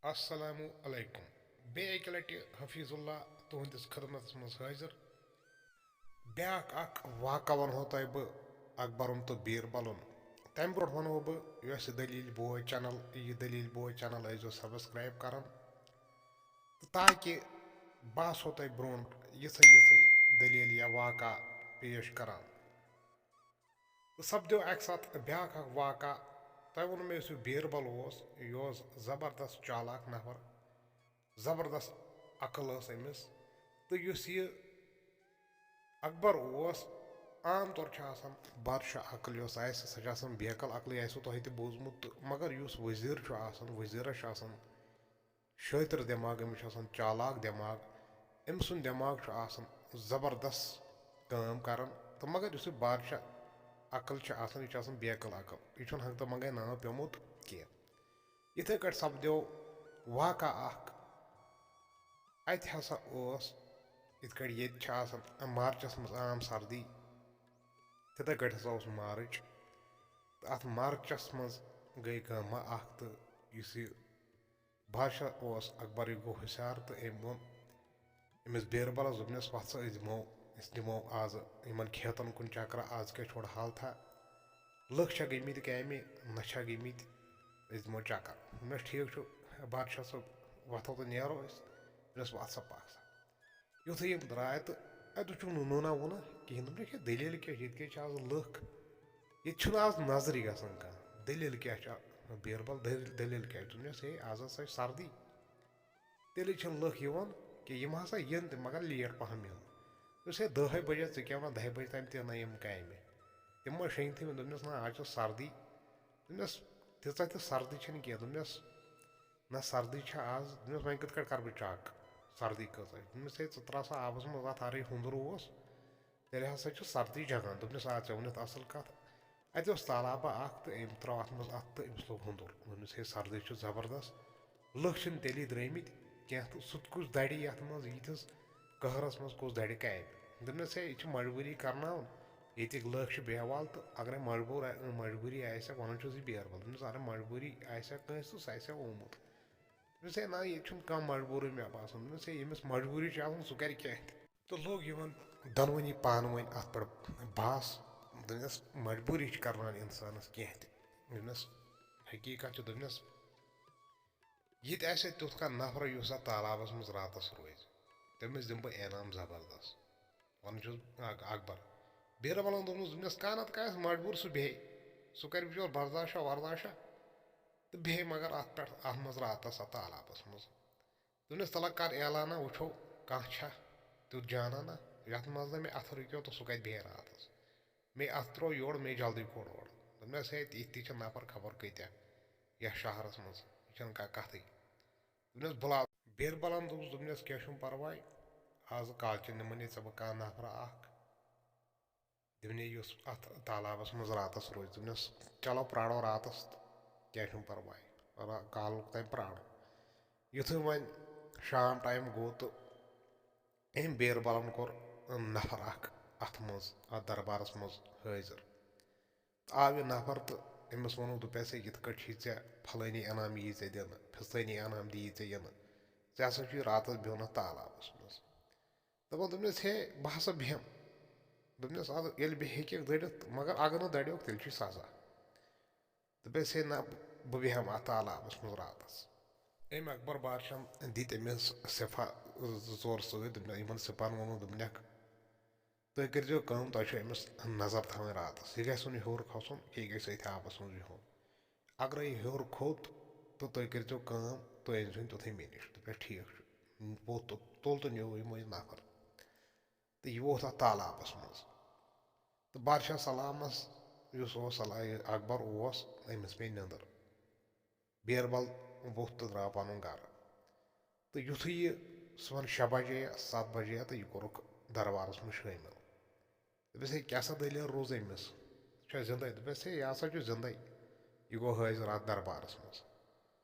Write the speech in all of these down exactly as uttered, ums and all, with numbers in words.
السلام علیکم۔ بیٚیہِ اَکہِ لَٹہِ حفیظ اللہ تُہٕنٛدِس خدمتس منٛز حٲضِر۔ بیٛاکھ اکھ واقعہ وَنہو تۄہہِ بہٕ اکبرُن تہٕ بیٖربَلُن۔ تَمہِ برٛونٛٹھ وَنہو بہٕ، یۄس یہِ دٔلیٖل بوے channel، یہِ دٔلیٖل بوے channel ٲسۍزیو subscribe کران، تہٕ تاکہِ بہٕ آسہو تۄہہِ برٛونٛٹھ یِژھٕے یِژھٕے دٔلیٖل یا واقعہ پیش کران۔ تہٕ سپدیو اَکہِ ساتہٕ بیٛاکھ اکھ واقعہ۔ تۄہہِ ووٚنوُ مےٚ، یُس یہِ بیٖربل اوس، یہِ اوس زبردست چالاک نفر، زبردست عقل ٲس أمِس۔ تہٕ یُس یہِ اکبر اوس، عام طور چھُ آسان بادشاہ عقل یۄس آسہِ، سۄ چھِ آسان بیکل عقلٕے، آسِوُ تۄہہِ تہِ بوٗزمُت۔ تہٕ مگر یُس وزیر چھُ آسان، وزیرس چھُ آسان شٲطِر دٮ۪ماغ، أمِس چھُ آسان چالاک دٮ۪ماغ، أمۍ سُنٛد دٮ۪ماغ چھُ آسان زبردست کٲم کران۔ تہٕ مگر یُس یہِ بادشاہ عقل چھِ آسان، یہِ چھِ آسان بیکل عقل، یہِ چھُنہٕ ہنٛگتہٕ منٛگَے ناو پیوٚمُت کینٛہہ۔ یِتھَے کٲٹھۍ سپدیو واقعہ اکھ۔ اَتہِ ہسا اوس، یِتھ کٲٹھۍ ییٚتہِ چھِ آسان مارچَس منٛز عام سردی، تِتھَے کٲٹھۍ ہسا اوس مارٕچ۔ تہٕ اَتھ مارچَس منٛز گٔے کٲمہ اکھ، تہٕ یُس یہِ بادشاہ اوس اکبر، یہِ گوٚو ہُشیار تہٕ أمۍ ووٚن أمِس بیربلس، دوٚپنَس، "وَتھ سا، أسۍ دِمو، أسۍ دِمو آز یِمن کھیتن کُن چکرا، آز کیٛاہ چھُ اورٕ حالتھا؟ لُکھ چھا گٔمٕتۍ کامہِ، نہ چھا گٔمٕتۍ؟ أسۍ دِمو چکر۔" دوٚپنَس، "ٹھیٖک چھُ، بادشاہ صٲب، وَتھو تہٕ نیرو أسۍ۔" دوٚپنَس، "وَتھ سا، پَکھ سا۔" یُتھُے یِم درٛاے تہٕ اَتہِ وُچھُکھ نہٕ نوٗنا ووٗنا کِہیٖنۍ۔ دوٚپُن، "یہِ کیٛاہ دٔلیٖل کیٛاہ چھِ؟ ییٚتہِ کیٛاہ چھِ آز لُکھ؟ ییٚتہِ چھُنہٕ آز نظرٕے گژھان کانٛہہ۔ دٔلیٖل کیٛاہ چھِ؟ بیربل، دٔلیٖل، دٔلیٖل کیٛاہ چھِ؟" دوٚپنَس، "ہے، آز ہسا چھِ سردی۔ تیٚلہِ چھِنہٕ لُکھ یِوان کینٛہہ، یِم ہسا یِن تہِ، مگر late پہم یِن۔" دوٚپنَس، "ہے، دَہے بجے، ژٕ کیٛاہ وَنان، دَہہِ بجہِ تام تہِ یِن نہ یِم کامہِ۔ تِم ما شیٚنگتھٕے مےٚ؟" دوٚپنَس، "نہ، آز چھِ سردی۔" دوٚپنَس، "تیٖژاہ تہِ سردی چھَنہٕ کینٛہہ۔" دوٚپنَس، "نہ، سردی چھےٚ آز۔" دوٚپمَس، "وۄنۍ کِتھ کٲٹھۍ کَرٕ بہٕ check سردی کۭژاہ چھِ؟" دوٚپمَس، "ہے، ژٕ ترٛاو سا آبَس منٛز اَتھ، اَرٕے ہُنٛدُر اوس، تیٚلہِ ہسا چھِ سردی جَگان۔" دوٚپنَس، "آ، ژےٚ ووٚنُتھ اَصٕل کَتھ۔" اَتہِ اوس تالابہ اَکھ تہٕ أمۍ ترٛاو اَتھ منٛز اَتھٕ تہٕ أمِس لوٚگ ہُنٛدُر۔ دوٚپنَس، "ہے، سردی چھِ زبردست، لُکھ چھِنہٕ تیٚلی درٛٲمٕتۍ کینٛہہ، تہٕ سُہ تہِ کُس دَرِ یَتھ منٛز، ییٖتِس قہرَس منٛز کُس دَرِ کامہِ؟" دوٚپنَس، "ہے، یہِ چھِ مجبوٗری کَرناوُن، ییٚتِکۍ لُکھ چھِ بیوال، تہٕ اگرَے مجبوٗر آ-، مجبوٗری آسہِ ہا، وَنان چھُس یہِ بیربل۔" دوٚپنَس، "اَگر مجبوٗری آسہِ ہا کٲنٛسہِ، تہٕ سُہ آسہِ ہا آمُت۔" دوٚپنَس، "ہے، نہ، ییٚتہِ چھُنہٕ کانٛہہ مجبوٗرٕے مےٚ باسان۔" دوٚپنَس، "ہے، ییٚمِس مجبوٗری چھِ آسان، سُہ کَرِ کینٛہہ تہِ۔" تہٕ لوٚگ یِمَن دۄنوٕنی پانہٕ ؤنۍ اَتھ پٮ۪ٹھ بحث۔ دوٚپنَس، مجبوٗری چھِ کَرناوان اِنسانَس کینٛہہ تہِ۔ دوٚپنَس، حقیٖقت چھِ، دوٚپنَس، ییٚتہِ آسہِ تیُتھ کانٛہہ نفر یُس اَتھ تالابَس منٛز راتَس روزِ، تٔمِس دِمہٕ بہٕ انعام زبردست۔ وَنان چھُس اَک-، اکبر۔ بیربلَن دوٚپنَس، دوٚپنَس، کانٛہہ نَتہٕ کانٛہہ آسہِ مجبوٗر، سُہ بیٚہہِ۔ سُہ کَرِ بِچور برداشا ورداشا تہٕ بیٚہہِ مگر اَتھ پٮ۪ٹھ، اَتھ منٛز راتَس، اَتھ تالابَس منٛز۔ دوٚپنَس، "تَلہ کَر اعلانہ، وٕچھو کانٛہہ چھا تیُتھ جانانہ، یَتھ منٛز نہٕ مےٚ اَتھٕ رُکیو تہٕ سُہ کَتہِ بیٚہہِ راتَس۔ مے اَتھٕ ترٛوو یورٕ، مے جلدی کوٚر اورٕ۔" دوٚپنَس، "ہے، تِتھۍ تہِ چھِ نفر خبر کۭتیٛاہ یَتھ شہرَس منٛز، یہِ چھَنہٕ کانٛہہ کَتھٕے۔" دوٚپنَس، "بُلاو۔" بیربلَن دوٚپُس، دوٚپنَس، "کیٛاہ چھُنہٕ پَرواے، آز کالچَن نِمَنے ژےٚ بہٕ کانٛہہ نفرا اَکھ، دِمنے یُس اَتھ تالابَس منٛز راتَس روزِ۔" دوٚپنَس، "چلو، پرٛارو راتَس تہٕ کیٛاہ چھُنہٕ پَرواے، را-، کالُک تام پرٛارو۔" یُتھُے وۄنۍ شام ٹایم گوٚو تہٕ أمۍ بیربلَن کوٚر نفر اَکھ اَتھ منٛز، اَتھ دربارَس منٛز حٲضِر۔ تہٕ آو یہِ نفر تہٕ أمِس ووٚنُکھ، دوٚپنَس، "ہے، یِتھ کٲٹھۍ چھُے ژےٚ، پھلٲنی انعام یی ژےٚ دِنہٕ، فِستٲنی انعام دی ژےٚ دِنہٕ، ژےٚ ہسا چھُے راتَس بِہُن اَتھ تالابَس منٛز۔" دَپان، دوٚپنَس، "ہے، بہٕ ہسا بیٚہمہٕ۔" دوٚپنَس، "اَدٕ ییٚلہِ بیٚہہِ ہیٚککھ دٔرِتھ، مگر اگر نہٕ دَریوکھ، تیٚلہِ چھُے سزا۔" دوٚپنَس، "ہے نہ، بہٕ بیٚہمہٕ اَتھ تالابَس منٛز راتَس۔" أمۍ اکبر بادشاہَن دِتۍ أمِس سِپاہ زٕ ژور سۭتۍ، دوٚپنَس، یِمَن سِپاہَن ووٚنُکھ، دوٚپنَکھ، "تُہۍ کٔرۍزیو کٲم، تۄہہِ چھو أمِس نظر تھاوٕنۍ راتَس، یہِ گژھِ نہٕ ہیوٚر کھسُن، یہِ گژھِ أتھۍ آبَس منٛز بِہُن۔ اگرے یہِ ہیوٚر کھوٚت تہٕ تُہۍ کٔرۍزیو کٲم، تُہۍ أنۍزِہون تیُتھُے مےٚ نِش۔" دوٚپنَس، "ٹھیٖک چھُ۔" ووٚتھ تہٕ تُل تہٕ نیوٗ یِمو یہِ نفر۔ تہٕ یہِ ووت اَتھ تالابَس منٛز۔ تہٕ بادشاہ سلامَس یُس اوس، سلا-، یہِ اکبر اوس، أمِس پیٚیہِ نٮ۪نٛدٕر۔ بیربل ووٚتھ تہٕ درٛاو پَنُن گَرٕ۔ تہٕ یُتھُے یہِ صُبحن شےٚ بجے یا ستھ بجے یا، تہٕ یہِ کوٚرُکھ دربارَس منٛز شٲمِل۔ دوٚپُس، "ہے، کیٛاہ سا دٔلیٖل روٗز أمِس؟ یہِ چھا زِندَے؟" دوٚپُس، "ہے، یہِ ہسا چھُ زِندَے۔ یہِ گوٚو حٲضِر اَتھ دربارَس منٛز۔"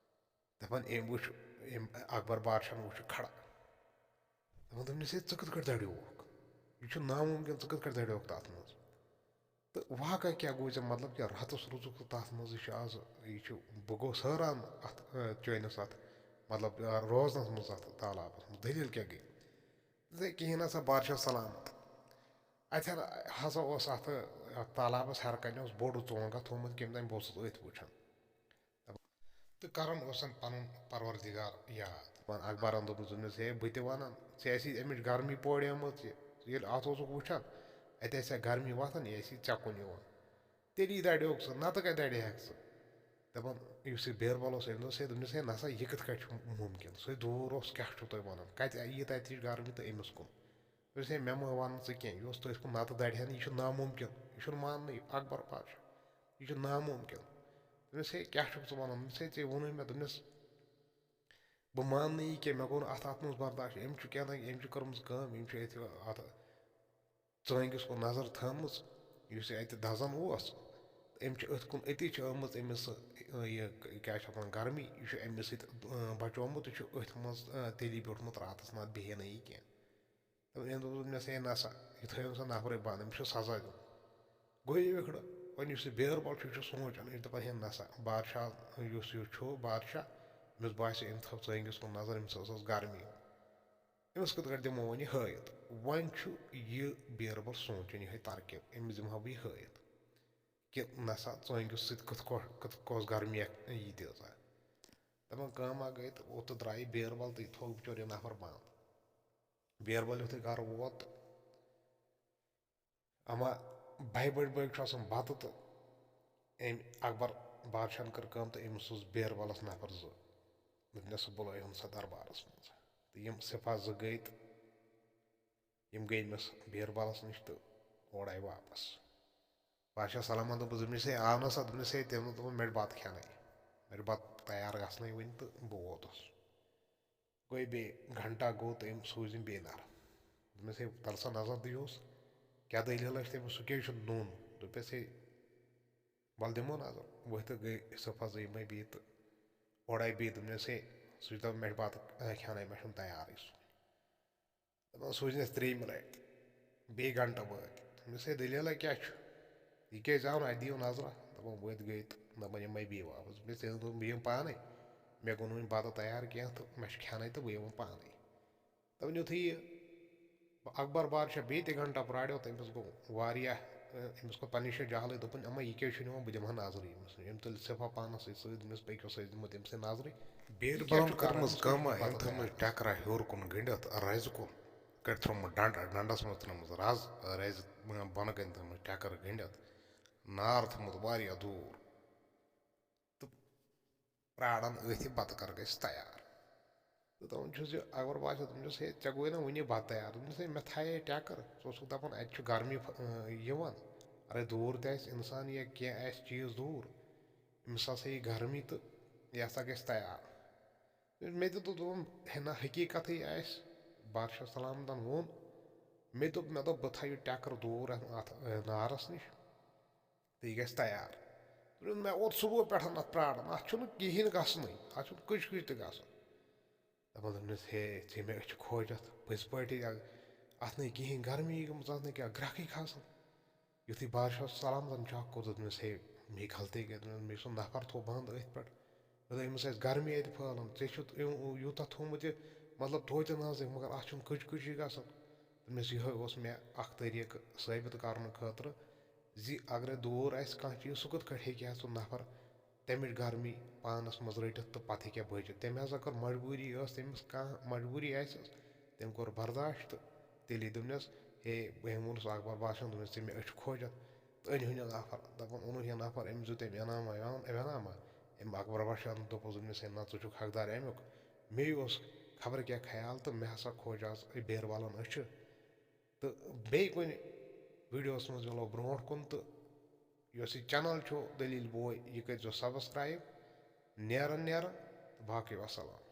دَپان، أمۍ وٕچھ، أمۍ اکبر بادشاہَن وٕچھ یہِ کھڑا۔ دَپان، دوٚپنَس، "ہے، ژٕ کِتھ کٲٹھۍ دَریووُکھ؟ یہِ چھُ نامُمکِن، ژٕ کِتھ کٲٹھۍ دَریووُکھ تَتھ منٛز؟ تہٕ واقعہ کیٛاہ گوٚو ژےٚ؟ مطلب کہِ راتَس روٗزُکھ ژٕ تَتھ منٛز؟" یہِ چھُ آز، یہِ چھُ، بہٕ گوٚوُس حٲران اَتھ، آ، چٲنِس اَتھ مطلب، روزنَس منٛز اَتھ تالابَس منٛز۔ دٔلیٖل کیٛاہ گٔے؟ دوٚپُن، "ہے، کِہیٖنۍ نہ سا، بادشاہ سلامت۔" اَتٮ۪ن ہسا اوس اَتھ، اَتھ تالابَس ہیٚرٕ کَنہِ اوس بوٚڑ ژونٛگہ تھوٚومُت، کٔمۍ تام بہٕ اوسُس أتھۍ وٕچھان۔ تہٕ کران اوسن پنُن پروردگار یاد۔ وۄنۍ اکبرن دوٚپُس، دوٚپنس، "ہے، بہٕ تہِ ونان، ژےٚ آسی امِچ گرمی پوڑیمٕژ، یہِ ییٚلہِ اتھ اوسُکھ وٕچھان، اتہِ آسہِ ہا گرمی وۄتھان، یہِ آسی ژےٚ کُن یِوان۔ تیٚلی دڑیوکھ ژٕ، نتہٕ کتہِ دڑِ ہیکھ ژٕ؟" دپان، یُس یہِ بیربل اوس، أمۍ دوٚپُس، "ہے"، دوٚپنس، "ہے نسا، یہِ کِتھ کٲٹھۍ چھُ مُمکِن؟ سُے دوٗر اوس، کیٛاہ چھُو تُہۍ ونان؟ کتہِ ییٖژ اتِچ گرمی تہٕ أمِس کُن؟" دوٚپُس، "ہے، مےٚ مہ وَن ژٕ کینٛہہ، یہِ اوس تٔتھۍ کُن، نَتہٕ دَرِہا نہٕ، یہِ چھُ نامُمکِن، یہِ چھُنہٕ ماننٕے، اکبر پادشاہ، یہِ چھُ نامُمکِن۔" دوٚپمَس، "ہے، کیٛاہ چھُکھ ژٕ وَنان؟" دوٚپمَس، "ہے، ژےٚ ووٚنُے مےٚ۔" دوٚپمَس، "بہٕ ماننہٕ یہِ کینٛہہ، مےٚ گوٚو نہٕ اَتھ، اَتھ منٛز برداش، أمۍ چھُ کیٛاہ تام، أمۍ چھِ کٔرمٕژ کٲم، أمۍ چھُ أتھۍ اَتھ ژٲنٛگِس کُن نظر تھٲومٕژ، یُس یہِ اَتہِ دَزان اوس، أمۍ چھِ أتھۍ کُن، أتی چھِ آمٕژ أمِس سُہ، یہِ، کیٛاہ چھِ اَتھ وَنان، گرمی، یہِ چھُ أمِس سۭتۍ، اۭں، بچومُت، یہِ چھُ أتھۍ منٛز، اۭں، تیٚلی بیوٗٹھمُت راتَس، نَتہٕ بیٚہہِ ہے نہٕ یہِ کینٛہہ۔" تہٕ أمۍ دوٚپ، دوٚپنَس، "ہے نہ سا، یہِ تھٲیِو سا نفرٕے بنٛد، أمِس چھُ سزا دیُن۔" گوٚو یہِ وِکھڑٕ۔ وۄنۍ یُس یہِ بیربل چھُ، یہِ چھُ سونٛچان، یہِ چھُ دَپان، "ہے نہ سا، بادشاہ یُس یہِ چھُ، بادشاہ، أمِس باسہِ، أمۍ تھٲو ژٲنٛگِس کُن نظر، أمِس ٲس ٲس گرمی۔ أمِس کِتھ کٲٹھۍ دِمو وۄنۍ یہِ ہٲیِتھ؟" وۄنۍ چھُ یہِ بیربل سونٛچان یِہوٚے ترکیب، أمِس دِمہٕ ہا بہٕ یہِ ہٲیِتھ کہِ نہ سا، ژٲنٛگِس سۭتۍ کِتھ کٲٹھۍ، کِتھ کۄس گرمی یی تیٖژاہ۔ دَپان، کٲم اَکھ گٔے تہٕ اوٚت درٛاو یہِ بیربل تہٕ یہِ تھوٚو بِچور یہِ نفر بنٛد۔ بیربل یُتھُے گرٕ ووت، اما بَہہِ بَجہِ بٲگۍ چھُ آسان بَتہٕ تہٕ أمۍ اکبر بادشاہن کٔر کٲم تہٕ أمۍ سوٗز بیربلس نفر زٕ۔ دوٚپنَس، "سُہ بُلٲیہُن سا دربارس منٛز۔" تہٕ یِم سِپاہ زٕ گٔے تہٕ یِم گٔے أمِس بیربلس نِش تہٕ اورٕ آیہِ واپس۔ بادشاہ سلامت دوٚپُس، دوٚپنَس، "ہے، آو نہ سا؟" دوٚپنَس، "ہے، تٔمۍ دوٚپ، دوٚپُن، مےٚ چھُ بَتہٕ کھٮ۪نَے، مےٚ چھُ بَتہٕ تیار گژھنَے وٕنہِ تہٕ بہٕ ووتُس۔" گوٚو بیٚیہِ گھنٹا گوٚو تہٕ أمۍ سوٗز یِم بیٚیہِ نَرٕ۔ دوٚپمَس، "ہے، تَل سا نظر دِیوس، کیٛاہ دٔلیٖلہ چھِ تٔمِس، سُہ کیٛازِ چھُنہٕ نوٚن؟" دوٚپمَس، "ہے، وَلہٕ دِمو نظر۔" ؤتھۍ تہٕ گٔے صفا زٕ یِمَے بیٚیہِ تہٕ اورٕ آیہِ بیٚیہِ۔ دوٚپمَس، "ہے، سُہ چھُ دَپان، مےٚ چھُ بَتہٕ، اَہ، کھٮ۪نَے، مےٚ چھُنہٕ تیارٕے سُہ۔" دَپان، سوٗزنَس ترٛیٚیِمہِ لَٹہِ، بیٚیہِ گھنٹہٕ وٲتۍ۔ دوٚپمَس، "ہے، دٔلیٖلہ کیٛاہ چھُ؟ یہِ کیٛازِ آو نہٕ؟ اَتہِ دِیِو نظرہ۔" دَپان، ؤتھۍ گٔے تہٕ دَپان، یِمَے بیٚیہِ واپَس۔ دوٚپمَس، "تیٚلہِ دوٚپ بہٕ یِمہٕ پانَے، مےٚ گوٚو نہٕ وُنہِ بَتہٕ تیار کینٛہہ تہٕ مےٚ چھُ کھٮ۪نَے تہٕ بہٕ یِمہٕ پانَے۔" دَپان، یُتھُے یہِ اکبر بادشاہ بیٚیہِ تہِ گھنٹا پرٛاریو تہٕ أمِس گوٚو واریاہ، أمِس کوٚر پنٛنہِ جایہِ جہلٕے، دوٚپُن، "اما یہِ کیٛازِ چھُنہٕ یِوان؟ بہٕ دِمہٕ ہا نظرٕے أمِس۔" أمۍ تُلۍ سِپاہ پانَس سۭتۍ سۭتۍ، دوٚپمَس، "پٔکِو سا، أسۍ دِمو تٔمِس سۭتۍ نظرٕے۔" بیربلن کٔرمٕژ کٲمہ، أمۍ تھٲومٕژ ٹٮ۪کرا ہیوٚر کُن گٔنٛڈِتھ، رَزِ کُن، کٔرۍ تھوٚومُت ڈنٛڈ، ڈنٛڈَس منٛز تھٲومٕژ رَز، رَزِ بۄنہٕ کَنہِ تھٲومٕژ ٹٮ۪کٕر گٔنٛڈِتھ، نار تھوٚومُت واریاہ دوٗر۔ تہٕ پرٛاران أتھۍ بَتہٕ کَر گژھِ تیار۔ تہٕ دَپان چھُس یہِ اکبر بادشاہ، دوٚپمَس، "ہے، ژےٚ گوٚوُے نہ وُنی بَتہٕ تیار؟" دوٚپمَس، "ہے، مےٚ تھایے ٹٮ۪کٕر، ژٕ اوسُکھ دَپان اَتہِ چھُ گرمی، اۭں، یِوان، اَرے دوٗر تہِ آسہِ اِنسان یا کینٛہہ آسہِ چیٖز دوٗر، أمِس ہسا یی گرمی تہٕ یہِ ہسا گژھِ تیار۔" مےٚ تہِ دوٚپ، دوٚپُن، "ہے نہ، حقیٖقتٕے آسہِ۔" بادشاہ سلامتَن ووٚن، مےٚ دوٚپ، مےٚ دوٚپ، بہٕ تھاوٕ یہِ ٹٮ۪کٕر دوٗر اَتھ، اَتھ، اۭں، نارَس نِش۔ تہٕ یہِ گژھِ تیار۔ دوٚپُن، مےٚ ووت صُبحہٕ پٮ۪ٹھ اَتھ پرٛاران، اَتھ چھُنہٕ کِہیٖنۍ گژھنٕے، اَتھ چھُنہٕ کٕچ کٕچ تہِ گژھان۔ دَپان، دوٚپنَس، "ہے، ژےٚ مےٚ أچھ کھوجَتھ، پٔزۍ پٲٹھی، اَتھ نَے کِہیٖنۍ گرمی گٔمٕژ، اَتھ نَے کیٛاہ گرٛکھٕے کھسان۔" یُتھُے بادشاہ سلامتَن چَک کوٚر، دوٚپنَس، "ہے، مےٚ غلطی گٔے۔" دوٚپنَس، "مےٚ چھُ سُہ نفر تھوٚو بنٛد أتھۍ پٮ۪ٹھ، مےٚ دوٚپ، أمِس آسہِ گرمی اَتہِ پھٲلان، ژےٚ چھُتھ یوٗتاہ تھوٚومُت یہِ، مطلب، توتہِ نظرِ، مگر اَتھ چھُنہٕ کٕچ کٕچی گژھان۔" دوٚپنَس، یِہوٚے اوس مےٚ اَکھ طریٖقہٕ ثٲبِت کَرنہٕ خٲطرٕ زِ اگرے دوٗر آسہِ کانٛہہ چیٖز، سُہ کِتھ کٲٹھۍ ہیٚکہِ ہا سُہ نفر تَمِچ گرمی پانَس منٛز رٔٹِتھ تہٕ پَتہٕ ہیٚکہِ ہا بٔچِتھ۔ تٔمۍ ہسا کٔر مجبوٗری، ٲس تٔمِس کانٛہہ مجبوٗری آسٮ۪س، تٔمۍ کوٚر برداشت تہٕ تیٚلی دوٚپنَس، "ہے"، بہٕ ہٮ۪مہٕ ووٚنُس اکبر بادشاہَن، دوٚپنَس، "ژےٚ مےٚ أچھ کھوجَتھ تہٕ أنۍ ہُن یہِ نفر۔" دَپان اوٚنُن یہِ نفر، أمِس دیُت أمۍ انعامہ ویان-، وینامہ۔ أمۍ اکبر بادشاہَن دوٚپُس، دوٚپنَس، "ہے نہ، ژٕ چھُکھ حقدار اَمیُک، مے اوس خبر کیٛاہ خیال تہٕ مےٚ ہسا کھوجہِ آز أمۍ بیربلَن أچھِ۔" تہٕ بیٚیہِ کُنہِ ویٖڈیوَس منٛز مِلو برونٛٹھ کُن۔ تہٕ یۄس یہِ channel چھُ دٔلیٖل بوے، یہِ کٔرۍزیو subscribe۔ نیران نیران تہٕ باقٕے وَسَلام۔